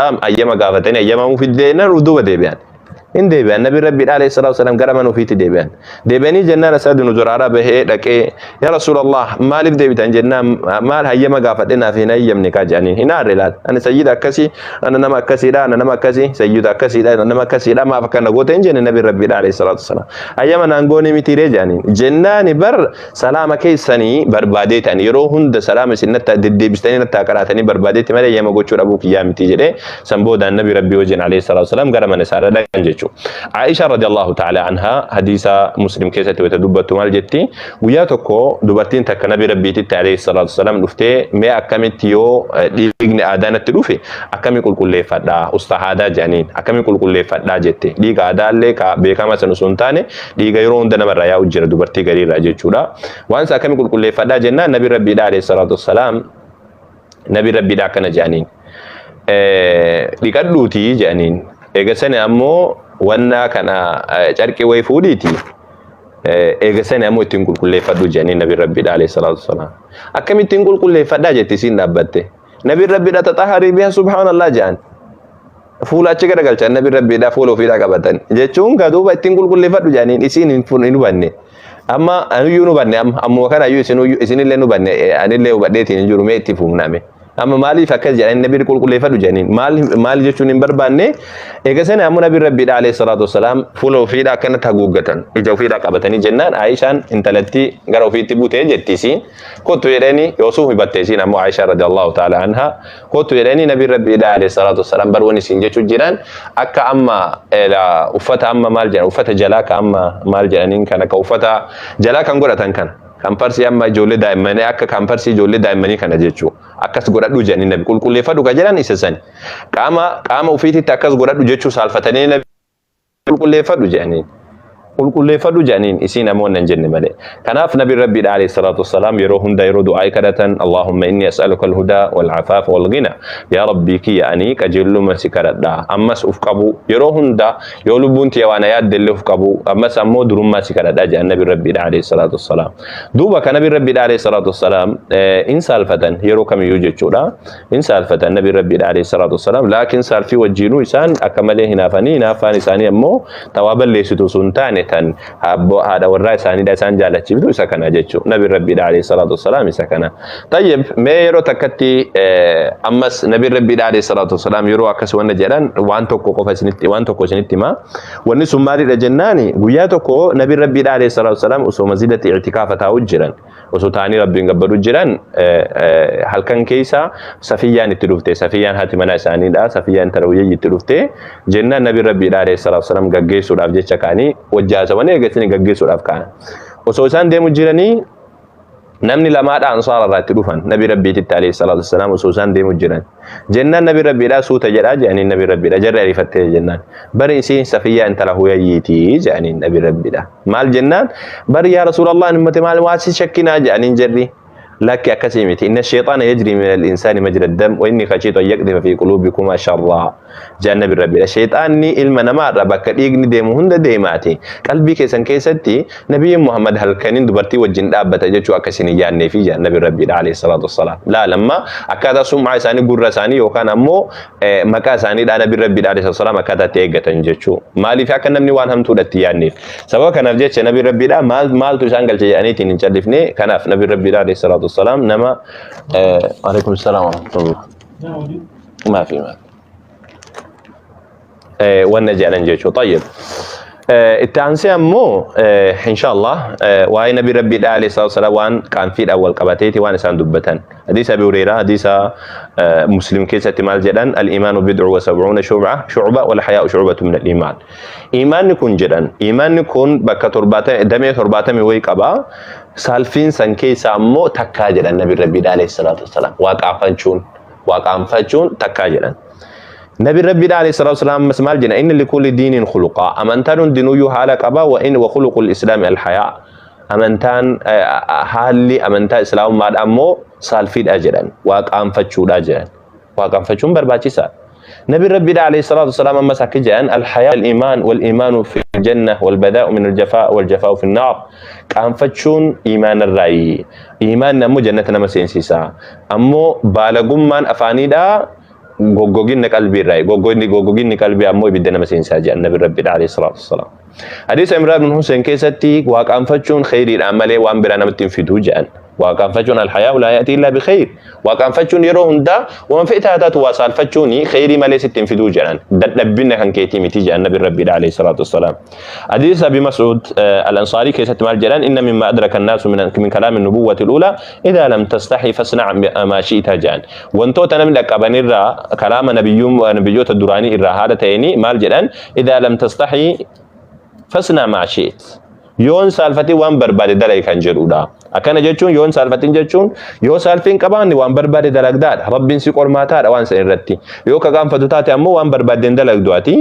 Wasalaam ayyama gaafatanii ayyamamuu fideenan uf duuba deebi'an. Hin deebi'an, nabi Rabbiidha alayhi salaatu wasalaam gara mana ofiitti deebi'an. Deebi'anii jennaan As'ad ibn Zuraaraa bahee dhaqee, "Yaa Rasuulallah, maaliif deebitan?" jennaan, "Maal, hayyama gaafadhe naaf hin hayyamne kaa," jedhaniin. Hin aarre laal. "Ani sayyida akkasii, ana nama akkasiidha, ana nama akkasii, sayyida akkasiidha, ana nama akkasiidha, maaf akkana goote?" hin jenne nabi Rabbiidha alayhi salaatu wasalaam. "Hayyama naan goone mitiiree?" jedhaniin. Jennaani, "Bar salaama keessanii barbaadee ta'an, yeroo hunda salaama isin natti deddeebistanii natti haa qaraatanii barbaadeetti malee hayyama gochuu dhabuu kiyyaa miti," jedhee. San boodaan nabi Rabbii wajjin alayhi salaatu wasalaam gara mana isaa dhaqan jechuudha. Aisha radiyallahu ta'ala anha hadiisa Muslim keessatti wayita dubbattu maal jetti? Guyyaa tokko dubartiin takka nabi Rabbiititti alayhi salaatu wasalaam dhuftee, "Mee akkamitti yoo dhiigni aadaa natti dhufe akkami qulqulleeffadha, ustahaadaa jedhaniin, akkami qulqulleeffadha?" jette. Dhiiga aadaallee ka beekamaa sana osoo hin taane dhiiga yeroo hunda namarraa yaa'u jira dubartii gariirraa jechuudha. Waan isa akkami qulqulleeffadhaa jennaan nabi Rabbiidha alayhi salaatu wassalaam, nabi Rabbiidha akkana jedhaniin. "Dhiqadhuutii," jedhaniin. "Eega sani ammoo wannaa kana carqii wayii fuudhiiti. Eega sani ammoo ittiin qulqulleeffadhu," jedhaniin nabi Rabbiidha alayhi salaatu wassalaam. "Akkamittiin qulqulleeffadhaa?" jetti isiin dhaabbatte. Nabi Rabbiidha, "Taxaharii biha." "Subhaanallah," jedhan. Fuula achi garagalchan, nabi Rabbiidha fuula ofiidhaa qabatan. Jechuun ka duuba ittiin qulqulleeffadhu jedhaniin isiin hin hubanne. Amma anuyyuu hin hubanne, amma ammuma kana iyyuu isinillee hin hubanne, anillee hubadheetiin hin jiru. Mee itti fuuname. Amma maaliif akkas jedhanii nabi qulqulleeffadhu jedhaniin maal maal jechuun hin barbaanne. Eega sana ammoo nabi Rabbiidha alayhi salaatu wassalaam fuula ofiidhaa akkanatti haguuggatan, ija ofiidhaa qabatanii jennaan Aayishaan intalatti gara ofiitti butee jetti. Isiin "Kottu" jedhanii yoosuu hibatte. Isiin ammoo Aayishaa radiyallahu ta'ala anha "Kottu" jedhanii. Nabi Rabbiidha alayhi salaatu wassalaam bar wani isin jechuu jiran akka amma uffata, amma maal jedhan, uffata jalaa ka amma maal jedhaniin kana, ka uffata jalaa kan godhatan kana, kamparsii amma ijoollee daa'immanii, akka kamparsii ijoollee daa'immanii kana jechuu, "Akkas godhadhu" jedhanii. Nabi "Qulqulleeffadhu" ka jedhan isa sani. Qaama qaama ofiititti akkas godhadhu jechuu saalfatanii nabi "Qulqulleeffadhu" jedhaniin. "Qulqulleeffadhu" jedhaniin. Isiin ammoo nan jenne malee. Kanaaf nabi Rabbiidha alayhi salaatu wassalaam yeroo hunda yeroo du'aa kadhatan, "Allahumma inni as'aluka al-hudaa wal afaafa wal ghina." Yaa Rabbii kiyya, ani qajeeluma si kadhadha. Ammas uf qabu, yeroo hunda yoo lubbuun tiyya waan yaadde illee uf qabu. Ammas ammoo durummaa si kadhadha jedhan nabi Rabbiidha alayhi salaatu wassalaam. Duuba ka nabi Rabbiidha alayhi salaatu wassalaam in saalfatan yeroo kamiyyuu jechuudha. In saalfatan nabi Rabbiidha alayhi salaatu wassalaam. Laakiin saalfii wajjiinuu isaan akka malee hinaafanii, hinaaffaan isaanii ammoo tawaa balleessitu osoo hin taane tan haadha warraa isaaniidha isaan jaalachiiftu isa kana jechuudha. Nabi Rabbiidha alayhi salaatu wassalaam isa kana. Tayyib, mee yeroo takkatti ammas nabi Rabbiidha alayhi salaatu wassalaam yeroo akkas wanna jedhan waan tokko qofa isinitti, waan tokko isinitti hima. Wanni sun maalidha jennaani, guyyaa tokko nabi Rabbiidha alayhi salaatu wassalaam osoo masjidatti i'tikaafa taa'u jiran, osoo ta'anii Rabbiin gabbadu jiran, halkan keessa Safiyyaan itti dhufte. Safiyyaan haati manaa isaaniidha. Safiyyaan intala Huyayyi itti dhufte jennaan nabi Rabbiidha alayhi salaatu wassalaam gaggeessuudhaaf jecha ka'anii wajjaasawanii eeggatanii gaggeessuudhaaf ka'an. Osoo isaan deemu jiranii namni lamaadha ansaara irraa itti dhufan nabi Rabbiititti alayhi salaatu wassalaam. Osoo isaan deemu jiran jennaan nabi Rabbiidha "Suuta jedhaa" jedhaniin nabi Rabbiidha. Jarri ariifattee jennaan, "Bari isiin Safiyyaa intala Huyayyiiti," jedhaniin nabi Rabbiidha. Maal jennaan, "Bari yaa Rasuulallah, ummati maal waa si shakkinaa," jedhaniin jarri. "Lakki, akkasii miti. Inna sheexaana yajrii min al-insaani majra dam wa inni khashiitu an yaqdhifa fi quluubikumaa sharraa," jedhan nabi Rabbiidha. "Sheexaanni ilma namaarra bakka dhiigni deemu hunda deemaati. Qalbii keessan keessatti nabiyyiin Muhammad halkaniin dubartii wajjin dhaabbata jechuu akka isin hin yaadneefi," jedhan nabi Rabbiidha alayhi salaatu wassalaam. Laal amma akkaataa sum'aa isaanii, gurra isaanii yookaan ammoo maqaa isaaniidha nabi Rabbiidha alayhi salaatu wassalaam akkaataa itti eeggatan jechuu. Maaliif? Akka namni waan hamtuudha itti yaadneef. Sababa kanaaf jecha nabi Rabbiidha maal maaltu isaan galche jedhaniitiin hin callifne. Kanaaf nabi Rabbiidha alayhi salaatu wassalaam nama alaikum salaam wa rahmatullah. Maafi maal wanna jedhan jechuu. Tayyib. Itti aansee ammoo inshallah waa'ee nabi Rabbiidha alayhi salaatu wassalaam waan qaanfiidhaan wal qabateeti waan isaan dubbatan. Hadiisa Abi Hureyraa, hadiisa Muslim keessatti maal jedhan? Al-iimaanu bid'u wa sab'uuna shu'ba shu'ba wal hayaa'u shu'batu min al-iimaan. Iimaanni kun jedhan, iimaanni kun bakka 70, damee 70 wayi qaba. Saalfiin san keessaa ammoo takkaa jedhan nabi Rabbiidha alayhi salaatu wassalaam. Waa qaanfachuun, waa qaanfachuun takkaa jedhan. Nabi Rabbiidha alayhi salaatu wassalaam ammas maal jedhan? Inni likulli diiniin khuluqaa. Amantaan hundinuyyuu haala qaba, wa in wa khuluqul islaami al-hayaa. Amantaan, haalli amantaa islaamummaadha ammoo saalfiidha jedhan. Waa qaanfachuudha jedhan. Waa qaanfachuun barbaachisaadha. Nabi Rabbiidha alayhi salaatu wassalaam ammas akka jedhan, al-hayaa al-iimaan wal iimaanu fi janna wal badaa'u min al-jafaa wal jafaa'u fi naar. Qaanfachuun iimaanarraayi. Iimaanni ammoo jannata nama seensisa. Ammoo baalagummaan afaaniidha Goggoginna qalbii irraa, goggoginni qalbii ammoo ibidda nama seensaa jedhan Nabi Rabbi alayhi salaatu wassalaam. Hadiisa Imraan bin Hussein keessatti waaqaanfachuun kheyriidhaan malee waan biraa namatti hin fiduu jedhan. Waaqaanfachuun alhayaa'u laa ya'tii illaa bikheyr. Waaqaanfachuun yeroo hundaa waan fe'e haa taatu waa saalfachuun kheyrii malee sitti hin fiduu jedhan. Dadhabbina kan keetii miti jedhan Nabi Rabbi alayhi salaatu wassalaam. Hadiisa Abi Mas'ud al-Ansaarii keessatti maal jedhan? Inna mimma adraka an-naasu min kalaami an-nubuwwati al-uulaa idhaa lam tastahi fasna' maa shi'ta jedhan. Wantoota namni dhaqqaban irraa kalaama nabiyyoota duraanii irraa haala ta'een maal jedhan? Idhaa lam tastahi fasna' maa shi'ta. Yoon saalfatin waan barbaade dalagi kan jedhudha. Akkana jechuun yoon saalfatin jechuun yoo saalfiin qabaanne waan barbaade dalagdaadha. Rabbiin si qormaataadha waan san irratti. Yoo ka qaanfatu taate ammoo waan barbaaddeen dalagdu ati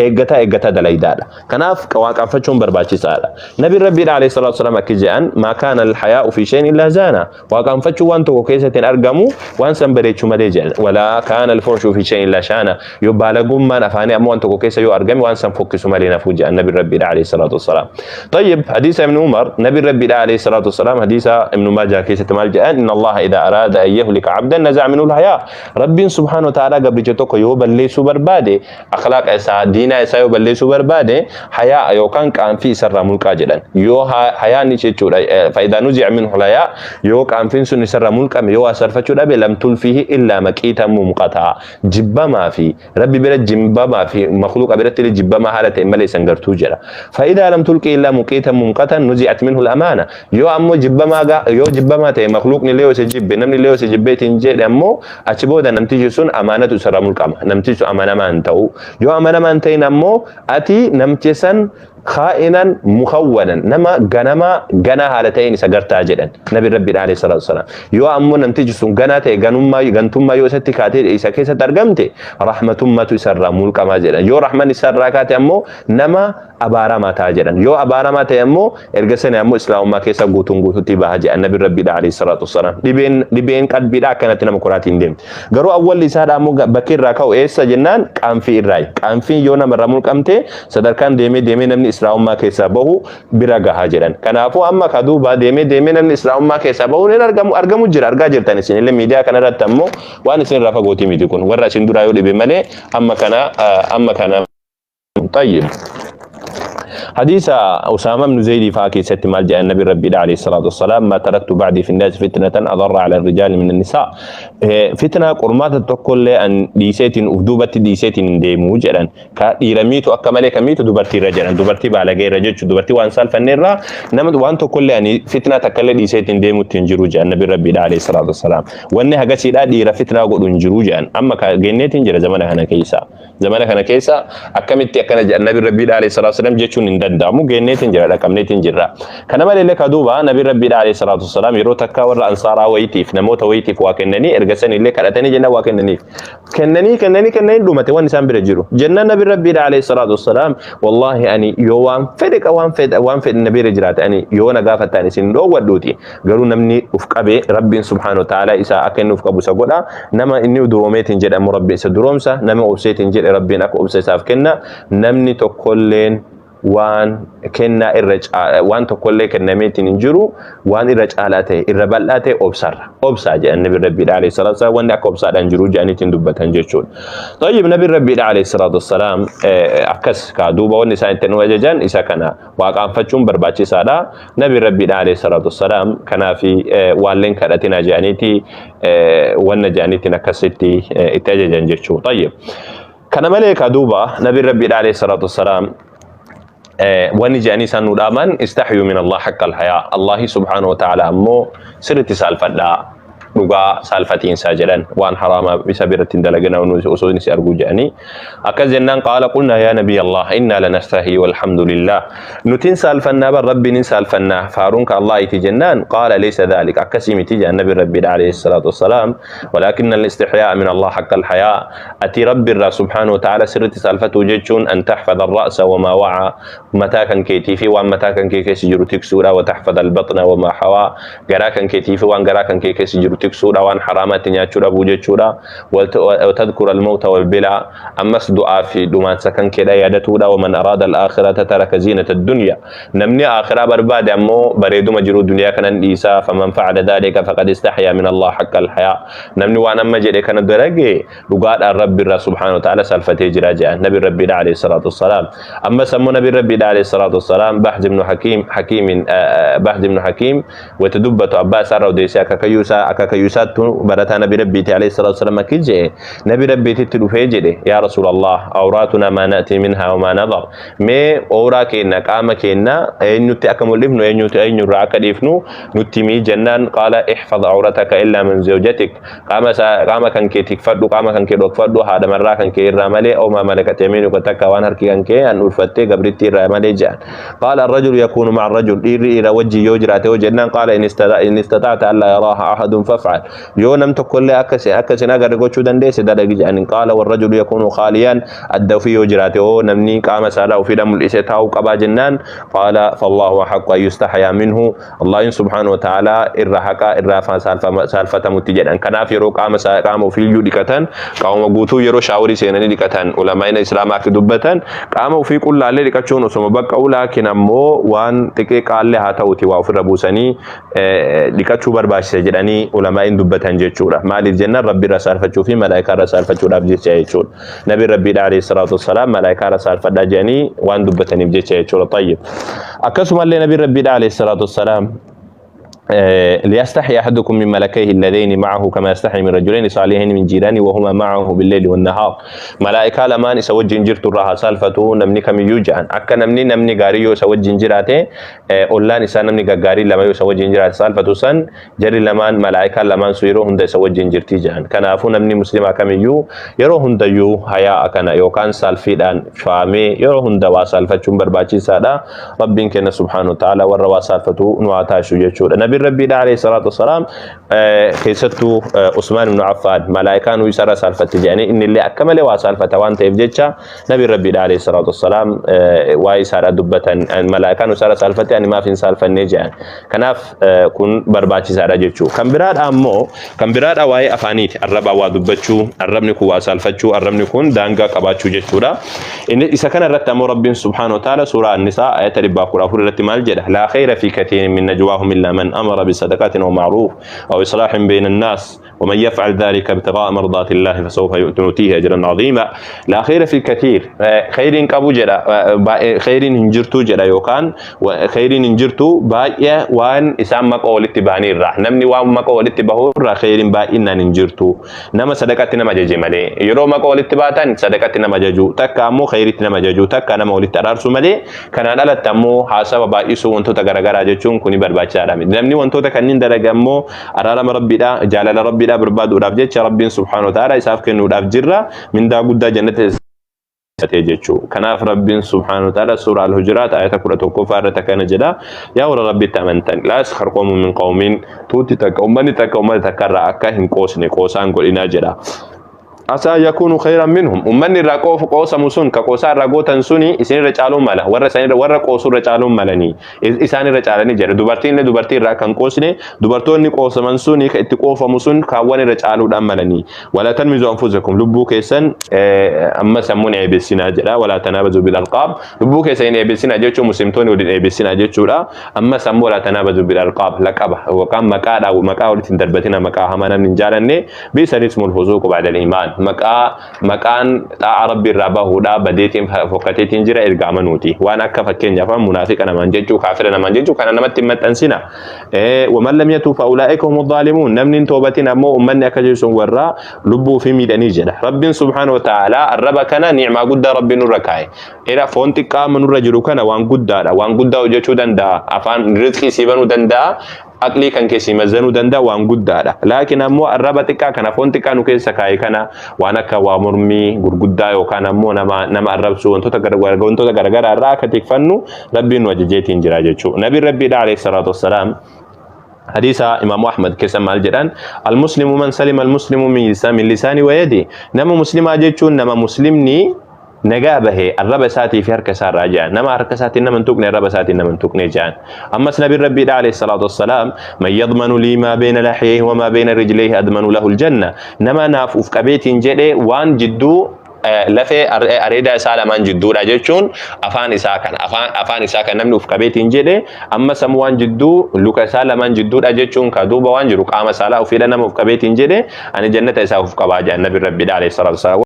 eeggataa eeggataa dalaydaadha. Kanaaf waaqaanfachuun barbaachisaadha. Nabi Rabbiidha alayhi salaatu wasalaam akki jedhan, maa kaana al-hayaa'u fi shay'in illaa zaana. Waaqaanfachuun waan tokko keessatti hin argamu waan san bareechu malee jedhan. Walaa kaana al-fuhshu fi shay'in illaa shaana. Yoo baalagummaan afaanii ammoo waan tokko keessa yoo argame waan san fokkisu malee nafuu jedhan Nabi Rabbiidha alayhi salaatu wasalaam. Tayyib, hadiisa Ibn Umar, Nabi Rabbiidha alayhi salaatu wasalaam hadiisa Ibn Maajah keessatti maal jedhan? Inna Allaha idhaa araada an yahlika abdan naza'a minhu al-hayaa. Rabbiin subhaanahu wa ta'aalaa gabricha tokko yoo balleessuu barbaade, akhlaaqa isaa, diinaa isaa yoo balleessuu barbaade, hayaa yookaan qaanfii isarraa mulqaa jedhan. Yoo hayaan jechuudha, faayidaa nuzi'a minhu hayaa, yoo qaanfiin sun isarraa mulqame, yoo waa sarfachuu dhabe, lam tulfihi illaa maqiitan mumqataa. Jibbamaa fi Rabbi bira jibbamaa fi makhluuqa biratti illee jibbamaa haala ta'e malee isan gartuu jedha. Faayidaa lam tulqi illaa muqiitan mumqatan nuzi'at minhu al-amaana. Yoo ammoo jibbamaa yoo jibbamaa ta'e, makhluuqni illee yoo isa jibbe, namni illee yoo isa jibbeetiin jedhe, ammoo achi booda namtichi sun amaanatu isarraa mulqama. Namtichi sun amanamaa hin ta'u. Yoo amanamaa hin ta'in ammoo ati namticha san kaa'inan mukawwanan, nama ganamaa ganaa haala ta'een isa gartaa jedhan Nabi Rabbi alayhi salaatu wasalaam. Yoo ammoo namtichi sun ganaa ta'e, ganummaa gantummaa yoo isatti kaatee isa keessatti argamte, rahmatummatu isarraa mulqamaa jedhan. Yoo rahman isarraa kaate ammoo nama abaaramaa ta'a jedhan. Yoo abaaramaa ta'e ammoo erga sana ammoo islaamummaa keessa guutuun guututti baha jedhan Nabi Rabbi alayhi salaatu wasalaam. Dhibeen qalbiidha akkanatti nama koraatiin deemti. Garuu awwalli isaadha ammoo bakki irraa ka'u eessa jennaan, qaanfii irraayi. Qaanfiin yoo namarraa mulqamte sadarkaan deemee deemee namni islaamummaa keessaa bahu bira gaha jedhan. Kanaafuu amma ka duuba deemee deemee namni islaamummaa keessaa bahuun hin argamu jira, argaa jirtan isin illee miidiyaa kanarratti. Ammoo waan isin irraa fagootii miti kun, warra isin duraa yoo dhibe malee amma kana. طيب، حديث أسامة بن زيد فاكي ست مال جاء النبي ربي عليه الصلاة والسلام؟ ما تركت بعدي في الناس فتنة أضر على الرجال من النساء. فتنة qormaata tokkollee an dhiiseetiin uf duubatti dhiiseetiin hin deemuu jedhan. Ka dhiira miitu akka malee ka miitu dubartii irra jedhan, dubartii baalagee irra jechuun, dubartii waan saalfanne irraa nama waan tokkollee ani fitnaa takkallee dhiiseetiin deemutti hin jiru jedhan Nabi Rabbii alayhi salaatu wassalaam. Wanni hagasiidhaa dhiira fitnaa godhu hin jiru jedhan. Amma ka genneetiin jira zamana kana keessa. Zamana kana keessa akkamitti akkana jedhan Nabi Rabbii alayhi salaatu wassalaam jechuun hin danda'amu. Genneetiin jira, dhaqabneetiin jirra. Kana malee ka duuba Nabi Rabbii alayhi salaatu wassalaam yeroo takka warra ansaaraa wayitiif, namoota wayitiif waa kennanii, erga san illee kadhatanii jennaan waa kennaniif. Kennanii kennanii kennanii dhumate waan isaan bira jiru. Jennaan Nabi Rabbii alayhi salaatu wassalaam, "Wallaahi ani yoo waan fedhe waan fedhe na bira jiraate, ani yoo na gaafattan isin dhoowwadhuuti. Garuu namni uf qabe Rabbiin subhaanahu wa ta'ala isa akka inni uf qabu isa godha. Nama inni duroomeetiin jedhamu Rabbi isa duroomsa. Nama obseetiin jedhe Rabbiin akka obsa isaaf kenna. Namni tokkolleen waan kennaa irra waan tokkollee kennameetiin hin jiru waan irra caalaa ta'e, irra bal'aa ta'e obsarra. Obsaa" jedhan Nabi Rabbiidha alayhi salaatu wassalaam. Wanni akka obsaadhaan jiru jedhaniitiin dubbatan jechuudha. طيب, Nabi Rabbiidha alayhi salaatu wassalaam akkas kaa duuba wanni isaan itti nu ajajan isa kana, waaqaanfachuun barbaachisaadha. Nabi Rabbiidha alayhi salaatu wassalaam kanaafi waalleen kadhatina jedhaniiti, wanna jedhaniitiin akkasitti itti ajajan jechuudha. طيب, kana malee ka duuba Nabi Rabbiidha alayhi salaatu wassalaam wanni jedhanii isaan nu dhaaman, استحيوا من الله حق الحياء. Allahi subhaanahu wa ta'ala ammoo sirritti saalfadhaa, dhugaa saalfatiinsaa jedhan. Waan haraama isa biratti hin dalagina osoo inni si arguu jedhanii. Akkas jennaan, قال قلنا يا نبي الله إنا لنستحيي والحمد لله, nutin saalfannaa bar, Rabbiin hin saalfannaa, faaruun ka Allah iti jennaan, قال ليس ذلك, akkasii miti jedhan Nabi Rabbiidha alayhi salaatu wassalaam, ولكن الاستحياء من الله حق الحياء, ati Rabbi irraa subhaanahu wa ta'ala sirritti saalfatuu jechuun, أن تحفظ الرأس وما وعى, mataa kan keetii fi waan mataa kan kee keessa jiru tiksuudha, وتحفظ البطن وما حوى, garaa kan keetii fi waan garaa kan kee keessa jiru. tiksuudha, waan haraamaatti nyaachuu dhabuu jechuudha. Wa tadhkura al-mawta wal-bilaa, ammas du'aa fi dhumaansa kan keedha yaadatuudha. Waman araada al-aakhirata taraka ziinata ad-dunya, namni aakhiraa barbaade ammoo bareeduma jiruu duniyaa kanan dhiisaa. Faman facala dhalika faqad istahyaa min Allah haqqa al-hayaa, namni waan amma jedhe kana dalage dhugaadhaan Rabbi irraa subhaanahu wa ta'ala salfatee jira jedhan nabi Rabbiidha alayhi salaatu wassalaam. Ammas ammoo nabi Rabbiidha alayhi salaatu wassalaam Bahz ibnu Hakiim Hakiimin Bahz ibnu Hakiim wata dubbatu abbaa isaa irraa odeessee, akaakayyuu isaattu barataa nabi Rabbiiti alayhi salaatu wassalaam, akki jedhe: nabi Rabbiititti dhufee jedhe, "Yaa Rasuulallah, awraatunaa maa na'tii minhaa wa maa nadar, mee ooraa keenna, qaama keenna eenyutti akka mul'ifnu, eenyutti eenyurraa akka dhiifnu nutti himii" jennaan, qaala: "Ihfaz awrataka illaa min zawjatik, qaama isaa, qaama kan kee tikfadhu, qaama kan kee dhokfadhu, haadha marraa kan kee irraa malee, aw maa malakat yamiinuka, takka waan harki kan kee an ulfattee gabrittii irraa malee" jedhan. Qaala: "Arrajulu yakuunu ma'a arrajul, dhiirri dhiira wajji yoo jiraate yoo" jennaan, qaala: "In istata'ta allaa yaraaha ahadun faf'al, yoo nam tokkollee akka isin agarre gochuu dandeesse dalagi" jedhan. Qaala: "Warrajulu yakuunu khaaliyan, adda ofii yoo jiraate oo namni qaama saalaa ofiidha mul'isee taa'uu qabaa" jennaan, qaala: "Fallaahu ahaqqu an yustahayaa minhu, Allahin subhaanahu wa ta'ala irra haqa irraa saalfatamutti" jedhan. Kanaaf yeroo qaama qaama ofiiyyuu dhiqatan, qaama guutuu yeroo shaaworii seenanii dhiqatan, ulamaa'ina Islaamaa akka dubbatan, qaama ofii qullaallee dhiqachuun osoma baqqa'u, laakiin ammoo waan xiqqeeqaallee haa ta'uti waa ofirra buusanii dhiqachuu barbaachisa jedhanii ulamaa'in dubbatan jechuudha. Maaliif jennaan, Rabbi irra saalfachuu fi malaayikaa irra saalfachuudhaaf jecha jechuudha. Nabi Rabbiidha alayhi salaatu wassalaam malaayikaa irra saalfadhaa jedhanii waan dubbataniif jecha jechuudha. Tayyib. Akkasumallee nabi Rabbiidha alayhi salaatu wassalaam, ليستحي أحدكم من ملكيه اللذين معه كما يستحي من رجلين صالحين من جيرانه وهما معه بالليل والنهار، ملائكة lamaan isa wajjin jirtu irraa haa saalfatu namni kamiyyuu jedhan. Akka namni gaarii yoo isa wajjin jiraate, ollaan isaa namni gaggaarii lama yoo isa wajjin jiraate saalfatu san, jarri lamaan, malaa'ikaan lamaan sun yeroo hunda isa wajjin jirti jedhan. Kanaafuu namni muslimaa kamiyyuu yeroo hundayyuu hayaa kana yookaan saalfiidhaan faamee yeroo hunda waa saalfachuun barbaachisaadha. Rabbiin keenya subhaanahu wa ta'ala warra waa saalfatu nu haa taasisu jechuudha. Nabiin Rabbiidha alayhi salaatu wassalaam keessattuu Usmaan ibn Affaan malaa'ikaan isarra saalfatte jedhanii, inni illee akka malee waa saalfata waan ta'eef jecha nabiin Rabbiidha alayhi salaatu wassalaam waa'ee isaadha dubbatan, malaa'ikaan isarra saalfatte, ani maaf hin saalfannee jedhan. Kanaaf kun barbaachisaadha jechuudha. Kan biraadha ammoo, kan biraadha waa'ee afaaniiti. Arrabaa waa dubbachuu, arrabni kun waa saalfachuu, arrabni kun daangaa qabaachuu jechuudha. Inni isa kana irratti ammoo Rabbiin subhaanahu wa ta'ala suuraa Annisaa ayata 114 irratti maal jedha? Laa khayra fi kathiirin min najwaahum illaa man amara bisadaqatin wa ma'ruuf aw islaahin bayna annaas ومن يفعل ذلك ابتغاء مرضات الله فسوف نؤتيه اجرا عظيما. لا خير في كثير، خير qabu jedha, khayriin hin jirtu jedha, yookaan khayriin hin jirtu baay'ee waan isaan maqa walitti bahanii irraa, namni waan maqa walitti bahu irraa khayriin baay'inaan hin jirtu, nama sadaqatti nama ajaje malee. Yeroo maqa walitti baatan sadaqatti nama ajaju, takka ammoo khayritti nama ajaju, takka nama walitti araarsu malee, kanaan alatti ammoo haasawa baay'isuu, wantoota garaagaraa jechuun kuni barbaachisaadha. Namni wantoota kanneen dalage ammoo araarama Rabbiidha, jaalala Rabbiidha barbaaduudhaaf jecha, Rabbiin subhaanahu wa ta'ala isaaf kennuudhaaf jirra mindaa guddaa jannata ta'e jechuu. Kanaaf Rabbiin subhaanahu wa ta'ala suuraa Al-Hujuraat ayata 11ffaa irratti akkana jedha: "Yaa warra Rabbitti amantan, laa yaskhar qawmun min qawmin, tuuti takka, ummanni takka ummata takka irraa akka hin qoosne, qoosaan godhinaa" jedha. Asaa yakuunu khayran minhum, ummanni irraa qoosamu sun, ka qoosaa irraa gootan suni isinirra caaluun mala, warra isanirra, warra qoosuu irra caaluun malanii isaan irra caalanii jedha. Dubartiin illee dubartii irraa kan qoosne, dubartoonni qoosaman suni, ka itti qoofamu sun kaawwan irra caaluudhaan malanii. Walaa talmizu anfusakum, lubbuu keessan amma sammuun eebessinaa jedha. Walaa tanaabazu bil alqaab, lubbuu keessan hin eebessinaa jechuun muslimtoonni waliin eebessinaa jechuudha. Amma sammuu walaa tanaabazu bil alqaab, laqaba yookaan maqaadha, maqaa walitti hin darbatina, maqaa hamaa namni hin jaalanne. Bi'sa ismul fusuuqu ba'da al-iimaan, maqaan xaa'a Rabbi irraa bahuudha badeetiin fokkateetiin jira erga amanuuti. Waan akka fakkeenyaaf munaafiqa namaan jechuu, kaafira namaan jechuu kana namatti hin maxxansina. Waman lam yatuub fa'ulaa'ika humu zaalimuun, namni hin toobatin ammoo ummanni akka jiru sun warra lubbuu fi miidhanii jedha. Rabbiin subhaanahu wa ta'ala arraba kana ni'maa guddaa Rabbiin nurra kaa'e. Era foon xiqqaa amma nurra jiru kana waan guddaadha, waan guddaa hojjechuu danda'a, afaan rizqii sii banuu danda'a, aqlii kan keessi mazanuu danda'a, waan guddaadha. Laakiin ammoo arraba xiqqaa kana, foon xiqqaa nu keessa kaa'e kana, waan akka waa mormii gurguddaa yookaan ammoo nama arrabsuu, wantoota garagaraa irraa akka tikfannu Rabbiin nu ajajeetiin jira jechuudha. Nabiin Rabbiidha alayhi salaatu wassalaam hadiisa Imaamu Ahmad keessa maal jedhan? Almuslimu man salima almuslimu min lisaani wa yadi, nama muslimaa jechuun nama muslimni Nagaa bahe arraba isaatii fi harka isaa irraa jedhan. Nama harka isaatiin nama hin tuqne, arraba isaatiin nama hin tuqne jedhan. Ammas Nabiin Rabbiidha alayhi salaatu wassalaam, man yadmanu lii maa beena lahyayhi wa maa beena rijlayhi admanu lahu aljanna. Nama naaf uf qabeetiin jedhe waan jidduu lafee areedaa isaa lamaan jidduudha jechuun afaan isaa kana, afaan isaa kan namni uf qabeetiin jedhe, amma sammuu waan jidduu luka isaa lamaan jidduudha jechuun ka duuba waan jiru qaama saalaa ofiidha, nama uf qabeetiin jedhe ani jannata isaa uf qabaa jedhan Nabiin Rabbiidha alayhi salaatu wassalaam.